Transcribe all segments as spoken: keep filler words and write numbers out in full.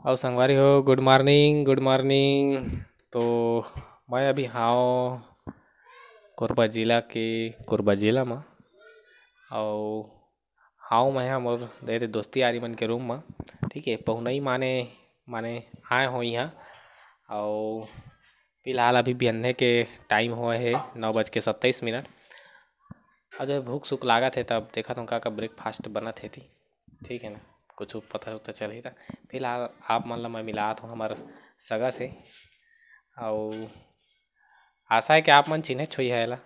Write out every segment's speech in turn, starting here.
अउ संगवारी हो, गुड मॉर्निंग, गुड मॉर्निंग। तो मैं अभी हाव कोरबा जिला के, कोरबा जिला म, अउ हाव मैं हा मोर दे, दे दोस्ती यारी मन के रूम म, ठीक है। पहुनई माने, माने आए हो इहाँ, अउ फिलहाल अभी बिहन्ने के टाइम होए हे नौ बज के सत्ताईस मिनट। अउ जो है भूख सूख लागत हे, तब देखत हूँ का का ब्रेकफास्ट बनत हे ती, ठीक है ना, कुछ पता उता चलही त। फिलहाल आप मन ला मैं मिलात हूँ हमर सगा से, अउ आशा है कि आप मन चिन्हे छोई है एला।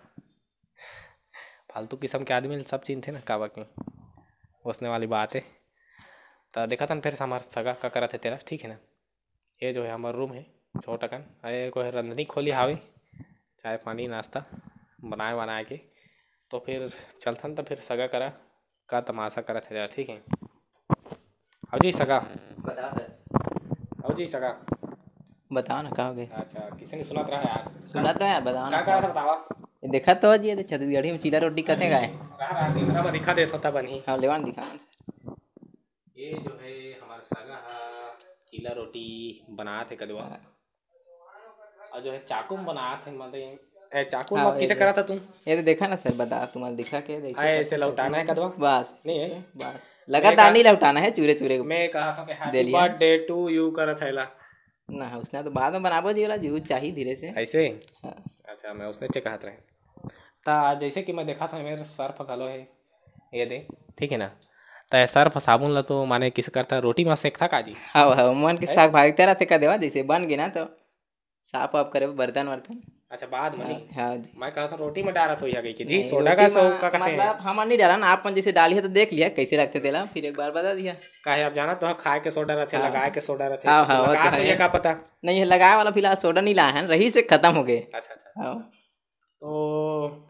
फालतू किस्म के आदमी ल सब चिन्हथे ना, काबर के ओसने वाली बात है। त देखत हन फिर से हमर सगा का करत है तेला, ठीक है ना। ये जो है हमर रूम है छोटा कन, अरे को है रंधनी खोली हावे, चाय पानी नाश्ता बनाए बनाए के। तो फिर चलथन त फिर सगा करा का तमाशा करत है जरा, ठीक है। आओ जी सगा। बताओ सर। आओ जी सगा। बताओ ना, का हो गए? अच्छा, किसे ने सुनात रहा यार? सुनात रहा यार, बताओ ना। का करत बतावा? ये देखा तो जी, ये तो छत्तीसगढ़ी में चीला रोटी कथे गाय। रहा, रहा, कैमरा में दिखा देत होता बनी। हाँ, लेवान दिखा सर। ये जो है हमारा सगा हा चीला रोटी बनात हे कदवा। हाँ। और जो है चाकू में बनात हे, मतलब, ए, चाकू हाँ, में किसे ये करत हा तू? ये तो देखा ना सर, बता, तुम्हारा दिखा के, ऐसे हाँ, ऐसे करके लौटाना है कदवा? बस, नहीं है? ऐसे, बस। लगातार नहीं लौटाना है, चूरे चूरे को। मैं कहा था कि happy birthday to you करत है ला। ना, उसने तो बाद में बनाबो जी वाला, जी चाहिए धीरे से। ऐसे? हाँ। अच्छा, मैं उसने चे कहत रहे। ता जैसे कि मैं देखा था, मेरे सर्फ घलो है, ये दे, ठीक है ना। त सर्फ साबुन ला तो माने किस करता, रोटी में सेकथा का जी? हाँ, हाँ, मन के हैं? साग भागते रहते का देवा, जैसे बन गए ना तो साफ वाफ करे बर्तन वर्तन। अच्छा, बाद में हाँ, नहीं? हाँ जी। मैं कहा था रोटी में डालत होइहा कहिके जी, नहीं, सोडा रोटी का सो में का कहते हैं? मतलब हम नहीं डाला ना, आप मन जैसे डालिए तो देख लिया कैसे लगते तेला, फिर एक बार बता दिया। काहे आप जाना तो खाए के सोडा रहते, हाँ। लगाए के सोडा रहते, हाँ, तो हाँ, वो लगा तो तो है। ये का पता? नहीं, ये लगाए वाला फिलहाल सोडा नहीं लाया है, रही से खत्म हो गए। अच्छा, अच्छा। हाँ। तो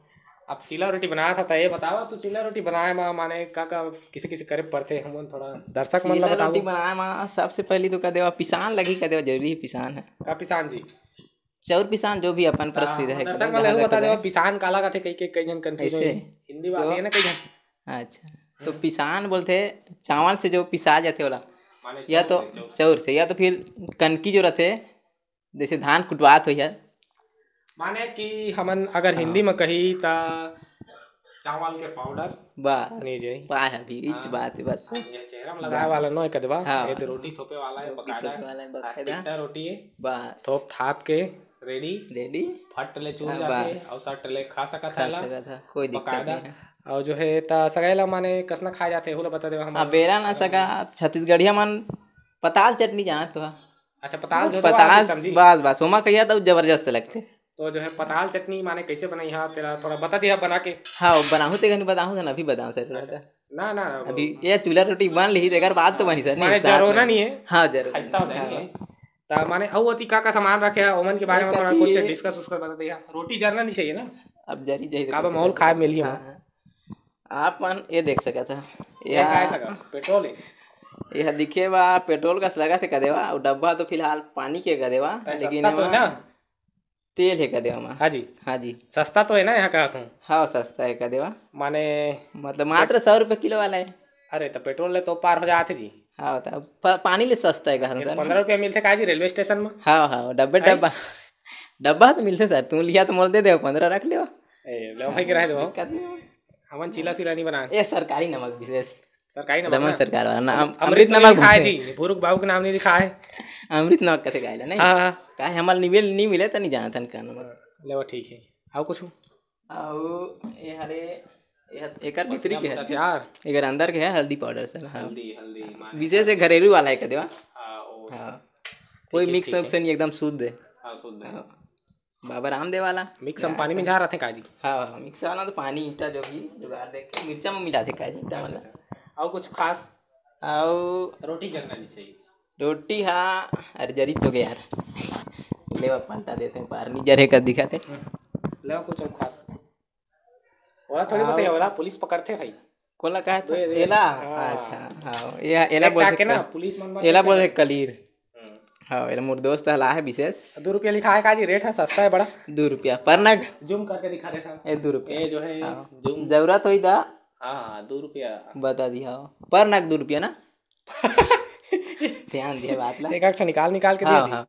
अब चीला रोटी बनाया था, तो ये बताओ, तू चीला रोटी बनाए मा, माने का का किसे किसे करे पड़थे, हमन थोड़ा दर्शक मन ला चीला बताओ। रोटी बनाए मा सबसे पहली तो का देवा पिसान लगी, का देवा जरूरी है पिसान है। का पिसान जी? चाउर पिसान, जो भी अपन पर हाँ, सुविधा है, दर्शक कदवा मन ला जहाँ बता तक देवा, है। पिसान काला कथे, कई, कई, कई जन confuse ऐसे? होही। हिंदी भाषा तो है ना, कई जन। अच्छा, तो पिसान बोलथे चावल से जो पिसा जाथे ओला, माने या चाउर तो से, चाउर से। चाउर से, या तो फिर कनकी जो रहथे, जैसे धान कुटवात होइहा। माने कि हमन अगर हाँ। हिंदी में कही त चावल के पाउडर बस, नहीं जाई। पाए अभी इच हाँ। बात है बस। हाँ, ये चेहरा में लगाए वाला नो कदवा, हाँ। ये तो रोटी थोपे वाला है, रोटी बकायदा। थोपे वाला है, बकायदा। पिट्टा रोटी है। बस। थोप थाप के रेडी। रेडी। फट ले चूर हाँ, जाथे बस। और सट ले खा सकत खा है ला। सकत है, कोई दिक्कत बकायदा। नहीं है। और जो है त सगाई ला माने कसना खाए जाथे, एहू ला बता देवा हमन। अबेला ना सगा, छत्तीसगढ़िया मन पताल चटनी जानत तो हा। अच्छा, पताल जो पताल, सिस्टम जी। बस, बस, ओमा कहिया त जबरदस्त लगथे। तो जो है पताल चटनी माने कैसे बनाई हा, तेरा थोड़ा बता दिया बना के। हाँ, बनाहूँ ते घनी बताहूँ ना, अभी बताऊँ सर, अच्छा। बता। ना, ना, अभी वो ये चूल्हा रोटी बन ली, तेकर बाद तो बनी सर, नहीं, माने साथ जरूरत में। नहीं है। हाँ, जरूरत खाइता नहीं। होता हाँ। नहीं है। ता माने अउ अति का का सामान रखे है, ओमन के बारे में एक थोड़ा अति कुछ ये डिस्कस उसका बता दिया। रोटी जरना नहीं चाहिए ना। अब जरी जाही तो काबर कैसे माहौल करबो? खाए मिली हाँ, हमन। हाँ। आप मन ये देख सकत ह, ये यह काय सका? पेट्रोल है। यह दिखे बा पेट्रोल कस लगत हे कदे बा, अउ डब्बा तो फिलहाल पानी के कदे बा, त लेकिन सस्ता तो है एमा ना? तेल हे कदे बा। हाँ जी। हाँ जी। सस्ता तो है ना यहाँ का तू? हाँ, सस्ता है कदे बा। माने मतलब मात्र सौ रुपये किलो वाला है। अरे, तो पेट्रोल ले तो पार हो जात है जी। हाँ, तो प-, पानी ले सस्ता है कहा ये सर। पन्द्रह रुपया मिलथे का जी रेलवे स्टेशन में? हाँ, हाँ, डब्बे हैं? डब्बा। डब्बा तो मिलथे सर, तुम लिया तो मोल दे दे, पन्द्रह रख लियो। ए, लो भाई, किराया दो। दिक्कत नहीं हो। हमन चीला सीला नहीं बनाए। ये सरकारी नमक विशेष। सरकारी नमक दमन ना? सरकार वाला नाम, अम-, अमृत अमृत नमक नमक खाए बोलते। जी, भुरुक बाबू के नाम नहीं लिखा है। अमृत नमक कथे गाय ला, नहीं? हाँ, हाँ। काहे हमल निवेल नहीं मिले त नहीं जानत हन का नमक। ले वो ठीक है। आओ कुछ? आओ, ये हरे, ये हत-, एकर भीतरी के है। यार। एकर अंदर के है हल्दी पाउडर सर, हाँ। हल्दी, हल्दी, माने विशेष है घरेलू वाला है कदे बा। हाँ, ओ। हाँ। ठीक कोई है, मिक्स ठीक है। से नहीं, एकदम शुद्ध है। हाँ, शुद्ध है। हाँ। बाबा रामदेव वाला। मिक्स हम पानी में जा रहे थे का जी? हाँ, हाँ, मिक्स वाला तो पानी ईंटा जो भी जुगाड़ देख के मिर्चा में मिला थे का जी, ईंटा अच्छा, वाला। अच्छा। और कुछ खास? और रोटी जरना नहीं चाहिए। रोटी हाँ, अरे जरी तो गया यार। ले बा पलटा देते हैं, पार नहीं जरे का दिखाते। ले कुछ और खास। ओला थोड़ी बताइए, आओ। ओला पुलिस पकड़थे भाई। कोला कहे तो दे, दे। एला? हाँ। अच्छा, हाँ, ये एला एक बोलथे टाके ना, क-, पुलिस मन बर एला कुछ बोलथे नहीं। कलीर। हम्म। हाँ, एला मोर दोस्त हला है विशेष। दू रुपया लिखा है का जी, रेट है सस्ता है बड़ा। दू रुपया पर नग। जूम करके दिखा दे साहब। ए, दू रुपया। ये जो है, हाँ। जूम। जरूरत होई ता? हाँ, हाँ, दू रुपया। बता दी, हाँ। पर नग दू रुपया ना? ध्यान दिए बात ला। एक एक ठो निकाल निकाल के हाँ, दिए हाँ।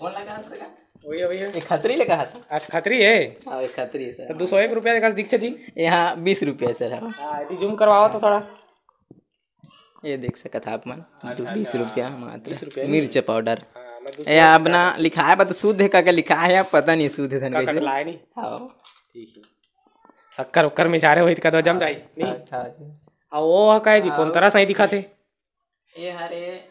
कौन लगा सका? वही, वही है। ये खतरी लगा था। आज खतरी है। हाँ, ये खतरी है सर। तो दो सौ एक रुपया का दिखते जी। यहाँ बीस रुपया सर। हाँ। हाँ, यदि जूम करवाओ तो थोड़ा। ये देख सकत हा आप मन, अच्छा, दू-, बीस अच्छा। रुपया मात्र। बीस रुपया मिर्च पाउडर। हाँ, मैं दूसरा ये अपना लिखा है, बता शुद्ध है का, का लिखा है, पता नहीं शुद्ध है का कैसे। कटलाए नहीं। हाँ। ठीक है। शक्कर उक्कर में जा रहे हो, इतका तो जम जाई, नहीं? अच्छा, अच्छा। आ, वो का है जी, हाँ, पोंतरा सही दिखा थे। ये हरे,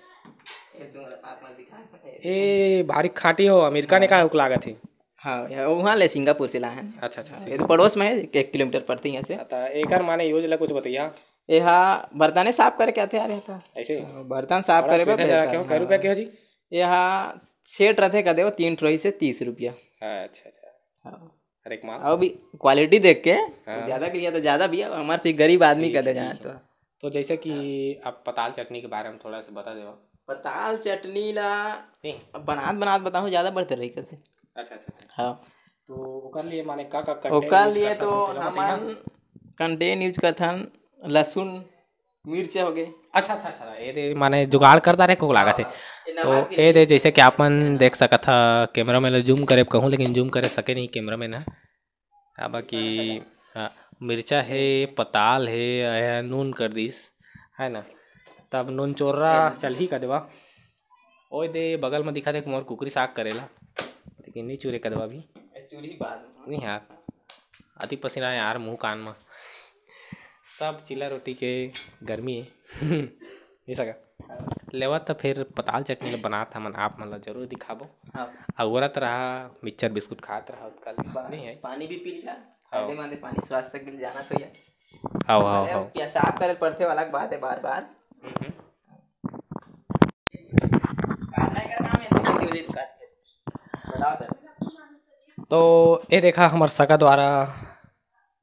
ये दो आप मन दिखा है। ए, भारी खाटी हो, अमेरिका ने हाँ। का हुक लागत है। हाँ, ये वहाँ ले सिंगापुर से लाए हैं। अच्छा, अच्छा, ये तो पड़ोस में है, एक किलोमीटर पड़ती है यहाँ से। अच्छा, एकर माने यूज ला कुछ बतैया। ये हाँ, बर्तने साफ करे क्या थे यार, ये तो। ऐसे ही? हाँ, बर्तन साफ बड़ा करे सुविधाजनक है, हाँ। कै रुपया के हो जी? ये हाँ, सेट रथे का देव, तीन ठो से तीस रुपया। अच्छा, अच्छा। हाँ। हर एक माल? अउ भी क्वालिटी देख के, हाँ। ज्यादा के लिए तो ज्यादा भी है, हमारे से गरीब आदमी ठीक कर है, दे ठीक जाए है। तो। तो जैसे कि आप पताल चटनी के बारे में थोड़ा सा बता देवा। पताल चटनी ला नहीं। अब बनात, बनात बताहूँ, ज्यादा बढ़ते रही कैसे। अच्छा, अच्छा, अच्छा। हाँ। तो ओकर लिए माने का, का content ओकर use लिए करथन, तो तेला बताइए। हमन content use करथन, लहसुन, मिर्चा हो गए। अच्छा, अच्छा, अच्छा, ये दे माने जुगाड़ करता रहे को लागत है। हाँ, ये तो नमक भी ये दे, जैसे कि आप मन देख सकत हा, कैमरा में जूम करे कहूँ, लेकिन जूम करे सके नहीं कैमरा में ना। अब कि, हाँ, मिर्चा है, पताल है, अ, नून कर दिस, है ना? तब नून चोर्रा चलही का देवा। ओए दे, बगल में दिखा दे, मोर कुकरी साग करेला, लेकिन नहीं चूरे का देवा अभी। ए, चूरी बाद में। नहीं यार, अति पसीना है यार, मुंह कान में। सब चीला रोटी के गर्मी है। नहीं सका। लेवा त फिर पताल चटनी ल बनात हमन आप मन ल जरूर दिखाबो। हाँ। अउ ओरत रहा मिक्सचर बिस्कुट खात रहा उतका ले। बस, नहीं है। पानी भी पी लिया। हाँ। फायदेमंद है पानी, स्वास्थ्य के लिए जाना तो ये। हाँ, हाँ, अरे, हाँ। पिया साफ करे पड़थे वाला के बात है बार बार। हम्म, हम्म। काटना एकर काम है, तो कितनी बजे तक काटते हैं? बताओ सर। तो ये देखा हमर सगा द्वारा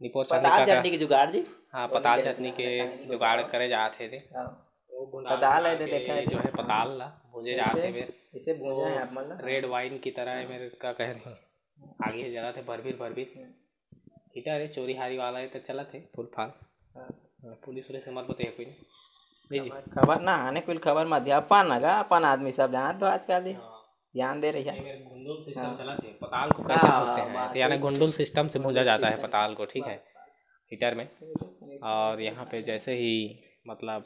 निपोर चांदी पताल काका। चटनी के जुगाड़ जी। हाँ, पताल चटनी के जुगाड़ करे जात हे दे। हाँ। वो गुंडाल पताल है, के देखा है जो जी। है पताल ला भूंजे जात इसे, हे मेर। इसे भूंजा है आप मन ला। रेड वाइन की तरह है मेरे का कह रही हूँ। आगे जला थे भरभीर भरभीर। हम्म। हीटर है, चोरी हारी वाला है तो चलत है फुल फाल। हाँ। हाँ, पुलिस उलिस से मत बताइए कोई नहीं। नहीं जी। खबर, खबर ना आने कोई खबर मत दिया, अपन ना गा, अपन आदमी सब जानत हो आजकल ही। हाँ। ध्यान दे रही है। ये मेरे घुंडुल सिस्टम हाँ। चलत है, पताल को कैसे हाँ, भूंजते हैं, बात तो यानी वही। घुंडुल सिस्टम से भूंजा जाता है पताल को, ठीक है, बस। हीटर में। और यहाँ पे जैसे ही, मतलब,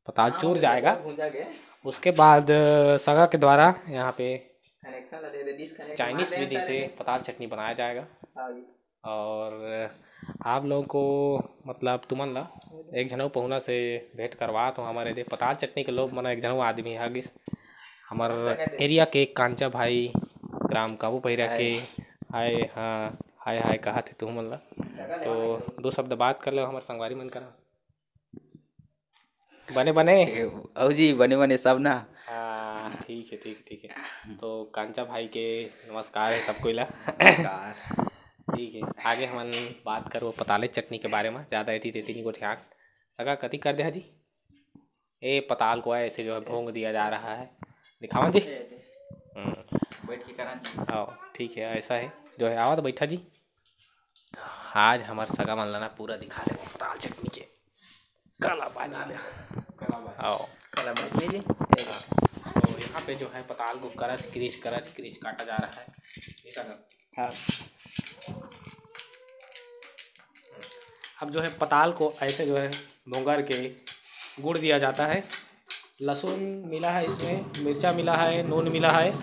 पताल हाँ, चूर वो जाएगा, भूंजा गया। उसके बाद, अ, सगा के द्वारा यहाँ पे कनेक्शन लगे, डिस्कनेक्ट चाइनीज मार देना विधि सारे से के। पताल चटनी बनाया जाएगा। हाँ जी। और आप लोगों को, मतलब, तुमन ला एक झन अउ पहुना से भेंट करवात हूँ। हमारे दे पताल चटनी के लोग मन एक झन अउ आदमी आ गिस। हमर अच्छा, क्या दे? एरिया के कांचा भाई, ग्राम काबू पहिरा हाय। के, हाय, हाँ, हाय, हाय कहा थे तुमन ला। लगा ले, तो लगा ले। दो शब्द बात कर लो हमर संगवारी मन करा। बने, बने। ए, अउ जी, बने, बने सब ना। हाँ, ठीक है, ठीक है, ठीक है। तो कांचा भाई के नमस्कार है सब कोई ला। नमस्कार। ठीक है, आगे हमन बात करबो पताले चटनी के बारे में। ज़्यादा एती तेती नहीं गोठियाक। सगा कति कर दे हा जी? ए पताल को ऐसे जो है भोंग दिया जा रहा है। दिखावा जी। हम्म। बैठ के करा जी। आओ, ठीक है, ऐसा है जो है, आवा तो बैठा जी। आज हमर सगा मन ला ना पूरा दिखा दे पताल चटनी के। कला बाजी ना। कला बाजी। आओ। कला बाजी जी। हाँ। तो यहाँ पे जो है पताल को करच किरिच, करच किरिच काटा जा रहा है। ऐसा कर। हाँ। अब जो है पताल को ऐसे जो है भोंगर के गुड़ दिया जाता है। लहसुन मिला है इसमें, मिर्चा मिला है, नून मिला है।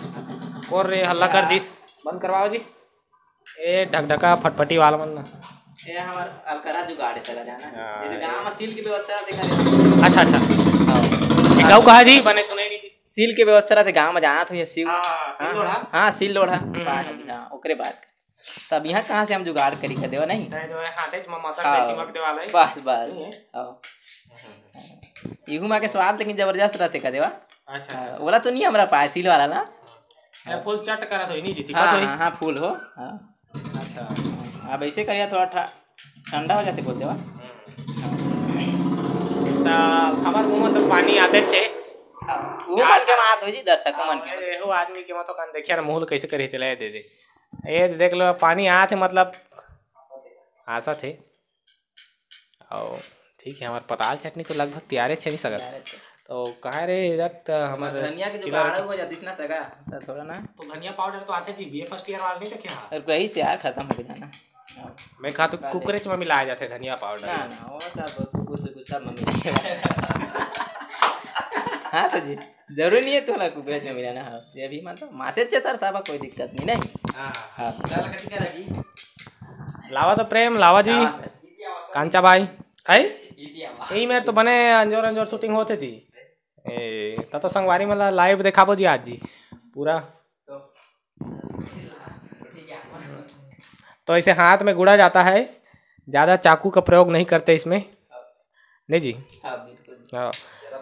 और रे हल्ला कर दिस, बंद करवाओ जी। ए ढकढका फटफटी वाला मन ना। ये हमार अलकरा जुगाड़ है सगा जाना। हाँ, जैसे ये गांव में सील की व्यवस्था देखा जाए। अच्छा, अच्छा। हाँ। ये गाँव कहा जी? बने सुने नहीं। सील की व्यवस्था रहते गांव में जाना तो ये सील। हाँ, सील हाँ, लोढ़ा। हाँ, सील लोढ़ा। हम्म, पाठ हम्म। है, हाँ, ओकरे बाद। तब यहाँ कहाँ से हम जुगाड़ करी का देवा नहीं? तय जो है हाथे से मसा हाँ, के चिमक देवा लाई। बस, बस। नहीं है? हाँ। इहू माँ के स्वाद लेकिन जबरदस्त रहते का देवा। अच्छा, अच्छा, हाँ, अच्छा। ओला तो नहीं हमरा पाए सील वाला ना। ए, फूल चट करत होई, नहीं जी, हाँ, टिपत होई। हाँ, हाँ, फूल हो, हाँ। अच्छा। अब ऐसे करिया थोड़ा ठा-, ठंडा हो जाते बोल देवा। हम्म। त हमर मुंह में तो पानी आते छे। हाँ, वो यार, मन के बात हो जी, दर्शकों मन के। एहो आदमी के मत कान देखिया ना, मुंह कैसे करे चले दे दे। ए देख लो, पानी आत हे, मतलब, आसा थे। और ठीक है, हमार पताल चटनी तो लगभग तैयारे छे, नहीं सकत। तैयारे छे। तो कहाँ रे, रख त हमर धनिया के जो चिला गाढ़ा हो जातिस ना सगा, त थोड़ा ना। तो धनिया पाउडर तो आथे जी, बीए फर्स्ट ईयर वाला नहीं देखे हा? अरे रहीस यार, खतम हो जाना। मैं खा तो कुकरेच में मिलाया जाथे धनिया पाउडर। ना, ना, वो सब कुकुर से कुछ सब में मिलाया। हाँ तो जी, जरूरी नहीं है तोला कुकरेच में मिलाना हो। ये भी मतलब मासे चे सर साहब, कोई दिक्कत नहीं, नहीं। हाँ, हाँ। चल, कथी करा जी? लावा तो प्रेम, लावा जी। लावा सर। कांचा भाई, आई? यही मेरे तो बने अंजोर, अंजोर शूटिंग होथे जी। ए, त तो संगवारी मन ला लाइव देखाबो जी आज जी पूरा। तो ऐसे हाथ में गुड़ा जाता है, ज़्यादा चाकू का प्रयोग नहीं करते इसमें, नहीं जी? हाँ, बिल्कुल। हाँ,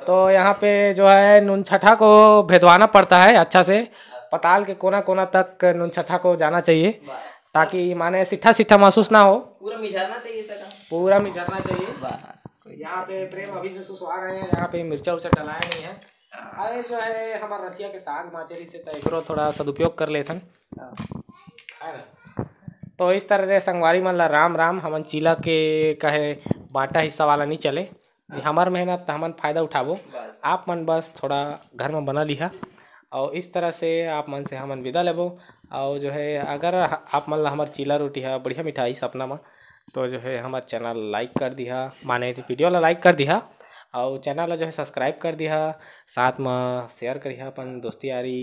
तो यहाँ पे जो है नून छठा को भेदवाना पड़ता है अच्छा से, पताल के कोना कोना तक नून छठा को जाना चाहिए, बस। ताकि माने सिट्ठा सिट्ठा महसूस ना हो। पूरा मिझरना चाहिए सर। पूरा मिझरना चाहिए। बस, कोई यहाँ पे प्रेम अभी से सुसवा रहे हैं, यहाँ पे मिर्चा उर्चा डलाया नहीं है। अरे जो है हमार रथिया के साग बाँचे रहिसे त एकरो थोड़ा सदुपयोग कर लेथन, है ना? तो इस तरह से संगवारी मन ला राम राम। हमन चीला के कहे बांटा हिस्सा वाला नहीं चले, ये हमार मेहनत त हमन फायदा उठाबो। बस। आप मन बस थोड़ा घर में बना लिहा, और इस तरह से आप मन से हमन विदा लेबो। और जो है अगर ह-, आप मन ला हमार चीला रोटी है बढ़िया मिठाई सपना में, तो जो है हमार चैनल लाइक कर दिहा, माने वीडियो ला लाइक कर दिहा, और चैनल ला जो है सब्सक्राइब कर दिहा, साथ में शेयर करिहा अपन दोस्ती यारी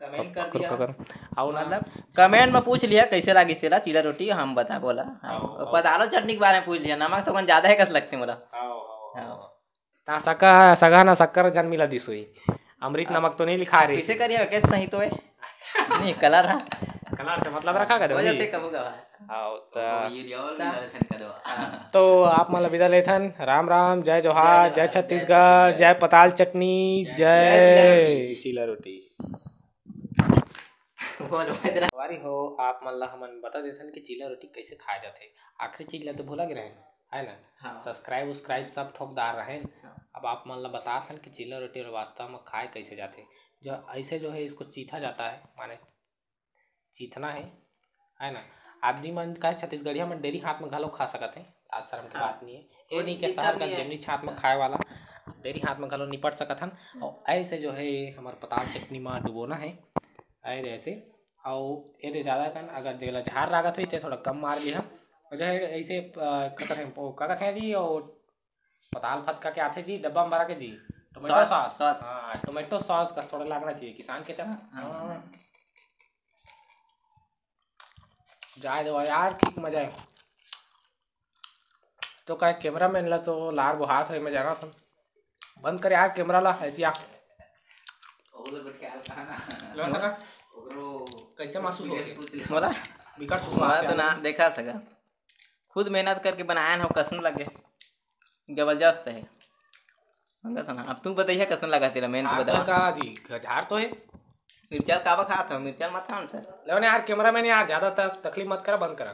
कमेंट कर ककरो दिहा। ककरो। और ना मतलब कमेंट में पूछ लिहा कैसे लागिस तेला चीला रोटी, हम बताबो ला। हाँ, हाँ। पतालो चटनी के बारे में पूछ लिहा, नमक तो कौन ज्यादा है कस लगते मोला। हाँ, हाँ, हाँ। हाँ। ता सका, सगा ना शक्कर जन मिला दिस हुई। अमृत नमक तो नहीं लिखा रही कैसे थी। करिए, कैसे सही तो है? नहीं, कलर है। कलर से मतलब रखा कर हो जाते कबू कभार। आओ वो त ये लिया और ता- निकाले थन कदवा। तो आप मन ला विदा लेथन, राम राम, जय जोहार, जय जय जोहार, छत्तीसगढ़, जय जय पताल चटनी, जय जय चीला रोटी। बोलो इतना। संगवारी हो, आप मन ला हमन बता देथन कि चीला रोटी कैसे खाए जाथे। आखिरी चीज ला तो भुला गे रहेन, है ना? हाँ। सब्सक्राइब उस्क्राइब सब ठोकदार रहेन। हाँ। अब आप मन ला बताथन कि चीला रोटी और वास्तव में खाए कैसे जाथे। जो ऐसे जो है इसको चीथा जाता है, माने चीथना है, है ना? आदमी मन का छत्तीसगढ़िया मन डेरी हाथ में घलो खा सकत हे, लाज शरम के हाँ। बात नहीं है। ये कोई नहीं कि दिक्कत शहर का नहीं है। जेमनी हाथ में खाए वाला डेरी हाथ में घलो निपट सकत हन। और ऐसे जो है ये हमार पताल चटनी में डुबोना है, ऐसे ऐसे। और ये दे ज़्यादा कन अगर जेला झार लागत होई ते थोड़ा कम मार लिहा। और जो है ऐसे अ, का कहते हैं, वो का कहते हैं जी, और पताल फतका के आथे जी डब्बा में भरा के जी, टोमेटो सॉस, सॉस। सॉस। हाँ, टोमेटो सॉस का थोड़ा लागना चाहिए किसान के चना। हाँ। हाँ। जाए दो यार, ठीक मजा है। तो का कैमरा मैन ला तो लार बोहात है, मैं जाना था। बंद कर यार कैमरा ला, है दिया। ओले बट के हाल कहा ना। लो सका। ओकरो कैसे महसूस होती है? बोला? बिकट सुसवा मोला के तो ना आया। देखा सका। खुद मेहनत करके बनाया हो, कसन लगे? जबरदस्त है। समझा था ना? अब तू बताइए कसन लगा तेरा, मेहनत झार तो बता। का जी, झार तो है। मिर्चा काबा खात हो? मिर्चा मत खाओ ना सर। लो ना यार, कैमरा मैन यार, ज़्यादा तस-, तकलीफ मत करा, बंद करा।